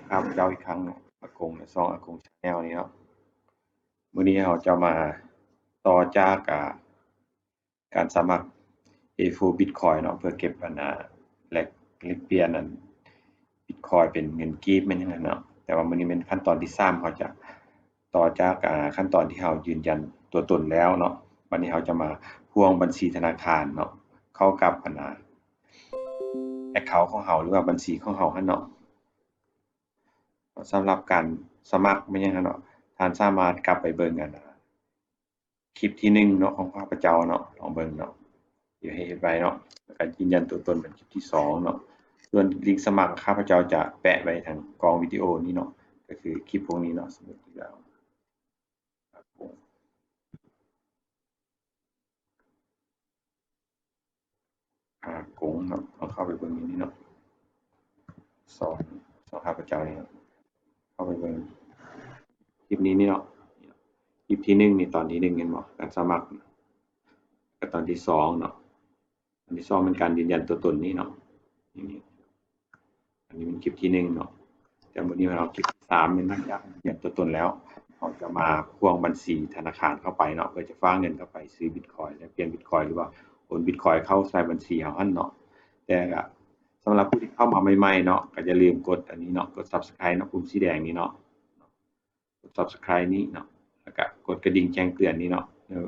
ຂ້າພະເຈົ້າອີກຄັ້ງເນາະ ອາກົງ ໃນຊ່ອງອາກົງ Channel ນີ້ເນາະ. ມື້ນີ້ເຮົາຈະມາຕໍ່ຈາກ ອາ ການສະໝັກ ເອໂຟ ບິດຄອຍເນາະ ເພື່ອເກັບອັນ ອາ ແລກ ແລກປ່ຽນອັນບິດຄອຍເປັນເງິນກີບແມ່ນຫຍັງຫັ້ນເນາະ. ແຕ່ວ່າມື້ນີ້ແມ່ນຂັ້ນຕອນທີສາມ ເຮົາຈະຕໍ່ຈາກ ອາ ຂັ້ນຕອນທີ່ເຮົາຢືນຢັນຕົວຕົນແລ້ວເນາະ. ບັດນີ້ເຮົາຈະມາພ່ວງບັນຊີທະນາຄານເນາະ ເຂົ້າກັບອັນ ອາ account ຂອງເຮົາ ຫຼືວ່າບັນຊີຂອງເຮົາຫັ້ນເນາະ. ສຳລັບການສະໝັກແມ່ນຫຍັງຫັ້ນເນາະ ທ່ານສາມາດກັບໄປເບິ່ງອັນ ຄລິບທີໜຶ່ງເນາະ ຂອງຂ້າພະເຈົ້າເນາະ ລອງເບິ່ງເນາະ ດຽວໃຫ້ເຮັດໄວ້ເນາະ ແລ້ວກໍຢືນຢັນຕົວຕົນເປັນຄລິບທີສອງເນາະ. ສ່ວນລິ້ງສະໝັກ ຂ້າພະເຈົ້າຈະແປະໄວ້ທາງກ້ອງວິດີໂອນີ້ເນາະ ກໍຄືຄລິບພວກນີ້ເນາະ. ສົມມຸດວ່າ ອາກົງເນາະ ເຮົາເຂົ້າໄປເບິ່ງຢູ່ນີ້ເນາະ ຊ່ອງ ຊ່ອງຂ້າພະເຈົ້ານີ້ເນາະ ເຂົ້າໄປເບິ່ງຄລິບນີ້ນີ້ເນາະ. ຄລິບທີໜຶ່ງນີ້ ຕອນທີໜຶ່ງ ເຫັນບໍ່ ການສະໝັກ ແລ້ວກໍຕອນທີສອງເນາະ ອັນທີສອງແມ່ນການຢືນຢັນຕົວຕົນນີ້ເນາະ ນີ້ ອັນນີ້ແມ່ນຄລິບທີໜຶ່ງເນາະ. ແຕ່ມື້ນີ້ເຮົາຄລິບທີສາມແມ່ນຫຼັງຈາກຢືນຢັນຕົວຕົນແລ້ວ ເຮົາຈະມາພ່ວງບັນຊີທະນາຄານເຂົ້າໄປເນາະ ເພື່ອຈະຝາກເງິນເຂົ້າໄປຊື້ບິດຄອຍ ແລກປ່ຽນບິດຄອຍ ຫຼືວ່າໂອນບິດຄອຍເຂົ້າໃສ່ບັນຊີເຮົາຫັ້ນເນາະ. ແຕ່ກໍສຳລັບຜູ້ທີ່ເຂົ້າມາໃໝ່ໆເນາະ ກໍຢ່າລືມກົດອັນນີ້ເນາະ ກົດ Subscribe ເນາະ ປຸ່ມສີແດງນີ້ເນາະ ກົດ Subscribe ນີ້ເນາະ ແລ້ວກໍກົດກະດິ່ງແຈ້ງເຕືອນນີ້ເນາະ. ເມື່ອ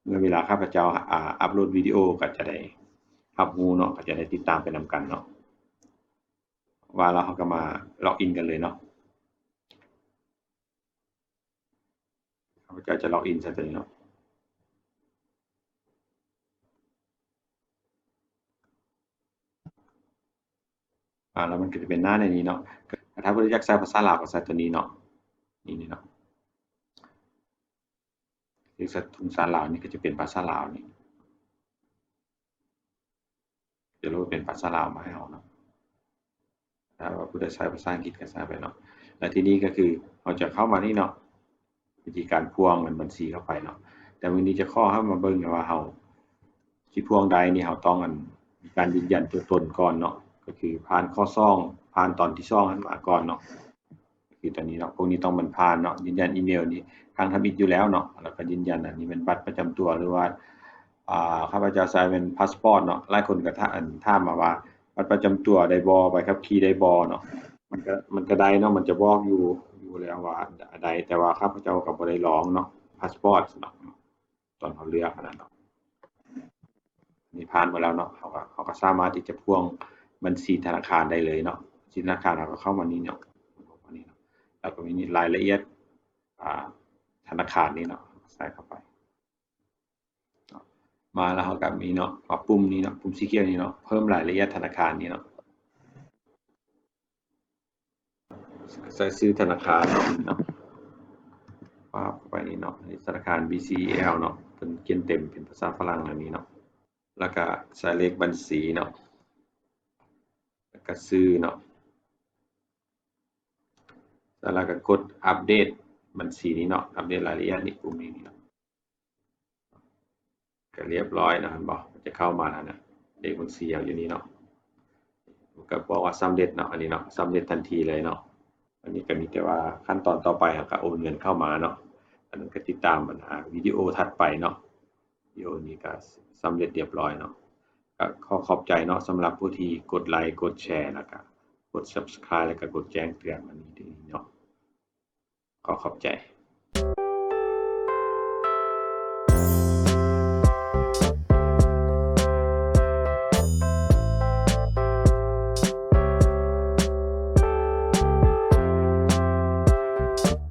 ເມື່ອເວລາຂ້າພະເຈົ້າ ອາ ອັບໂຫຼດວິດີໂອ ກໍຈະໄດ້ຮັບຮູ້ເນາະ ກໍຈະໄດ້ຕິດຕາມໄປນຳກັນເນາະ. ວ່າແລ້ວເຮົາກໍມາ log in ກັນເລີຍເນາະ. ຂ້າພະເຈົ້າຈະ log in ໃສ່ຕົວນີ້ເນາະ. ອາ ແລ້ວມັນກໍຈະເປັນໜ້າແນວນີ້ເນາະ. ຖ້າຜູ້ໃດຢາກໃຊ້ພາສາລາວກໍໃສ່ຕົວນີ້ເນາະ ນີ້ ນີ້ເນາະ. ເລກສະ ທຸງສາລາວນີ້ກໍຈະເປັນພາສາລາວນີ້ ຈະໂຫຼດເປັນພາສາລາວມາໃຫ້ເຮົາເນາະ. ຖ້າວ່າຜູ້ໃດໃຊ້ພາສາອັງກິດກໍໃສ່ໄປເນາະ. ແລ້ວທີນີ້ກໍຄືເຮົາຈະເຂົ້າມານີ້ເນາະ ວິທີການພ່ວງເງິນບັນຊີເຂົ້າໄປເນາະ. ແຕ່ມື້ນີ້ຈະຂໍໃຫ້ມາເບິ່ງວ່າເຮົາຊິພ່ວງໄດ້ນີ້ ເຮົາຕ້ອງອັນ ມີການຢືນຢັນຕົວຕົນກ່ອນເນາະ ກໍຄືຜ່ານຂໍ້ສອງ ຜ່ານຕອນທີສອງຫັ້ນມາກ່ອນເນາະ. ຄືຕອນນີ້ເນາະ ພວກນີ້ຕ້ອງແມ່ນຜ່ານເນາະ ຢືນຢັນອີເມວນີ້ຄັ້ງທຳອິດຢູ່ແລ້ວເນາະ. ແລ້ວກໍຢືນຢັນ ອັນນີ້ແມ່ນບັດປະຈຳຕົວ ຫຼືວ່າ ອາ ຂ້າພະເຈົ້າໃຊ້ແມ່ນພາສປອດເນາະ. ຫຼາຍຄົນກໍຖາມ ອັນ ຖາມມາວ່າ ບັດປະຈຳຕົວໄດ້ບໍ່ ໃບຂັບຂີ່ໄດ້ບໍ່ເນາະ. ມັນກໍ ມັນກໍໄດ້ເນາະ ມັນຈະບອກຢູ່ ຢູ່ແລ້ວວ່າໄດ້ ແຕ່ວ່າຂ້າພະເຈົ້າກໍບໍ່ໄດ້ລອງເນາະ ພາສປອດເນາະ ຕອນເຮົາເລືອກຫັ້ນນະເນາະ. ນີ້ຜ່ານໝົດແລ້ວເນາະ ເຮົາກໍ ເຮົາກໍສາມາດທີ່ຈະພ່ວງບັນຊີທະນາຄານໄດ້ເລີຍເນາະ. ບັນຊີທະນາຄານເຮົາກໍເຂົ້າມານີ້ເນາະ ນີ້ເນາະ ແລ້ວກໍມີລາຍລະອຽດ ອາ ທະນາຄານນີ້ເນາະ ໃສ່ເຂົ້າໄປເນາະ. ມາແລ້ວເຮົາກໍມີເນາະ ມາປຸ່ມນີ້ເນາະ ປຸ່ມສີຂຽວນີ້ເນາະ ເພີ່ມລາຍລະອຽດທະນາຄານນີ້ເນາະ. ໃສ່ຊື່ທະນາຄານເນາະ ປາບເຂົ້າໄປນີ້ເນາະ ອັນນີ້ທະນາຄານ BCEL ເນາະ ເພິ່ນຂຽນເຕັມເປັນພາສາຝຣັ່ງແນວນີ້ເນາະ. ແລ້ວກະໃສ່ເລກບັນຊີເນາະ ແລ້ວກະຊື່ເນາະ ແລ້ວກະກົດອັບເດດບັນຊີນີ້ເນາະ ອັບເດດລາຍລະອຽດນີ້ ປຸ່ມນີ້ເນາະ. ກໍລຽບຮ້ອຍເນາະ ເຫັນບໍ່ ມັນຈະເຂົ້າມາແລ້ວນະ ເລກບັນຊີເຮົາຢູ່ນີ້ເນາະ. ມັນກໍບອກວ່າສຳເລັດເນາະ ອັນນີ້ເນາະ ສຳເລັດທັນທີເລີຍເນາະ. ອັນນີ້ກໍມີແຕ່ວ່າຂັ້ນຕອນຕໍ່ໄປ ເຮົາກໍໂອນເງິນເຂົ້າມາເນາະ. ອັນນັ້ນກໍຕິດຕາມບັນຫາວິດີໂອຖັດໄປເນາະ. ວິດີໂອນີ້ກໍສຳເລັດລຽບຮ້ອຍເນາະ. ກໍຂໍຂອບໃຈເນາະ ສຳລັບຜູ້ທີ່ກົດໄລ ກົດແຊ ແລ້ວກໍກົດ Subscribe ແລ້ວກໍກົດແຈ້ງເຕືອນອັນນີ້ເນາະ. ຂໍຂອບໃຈ.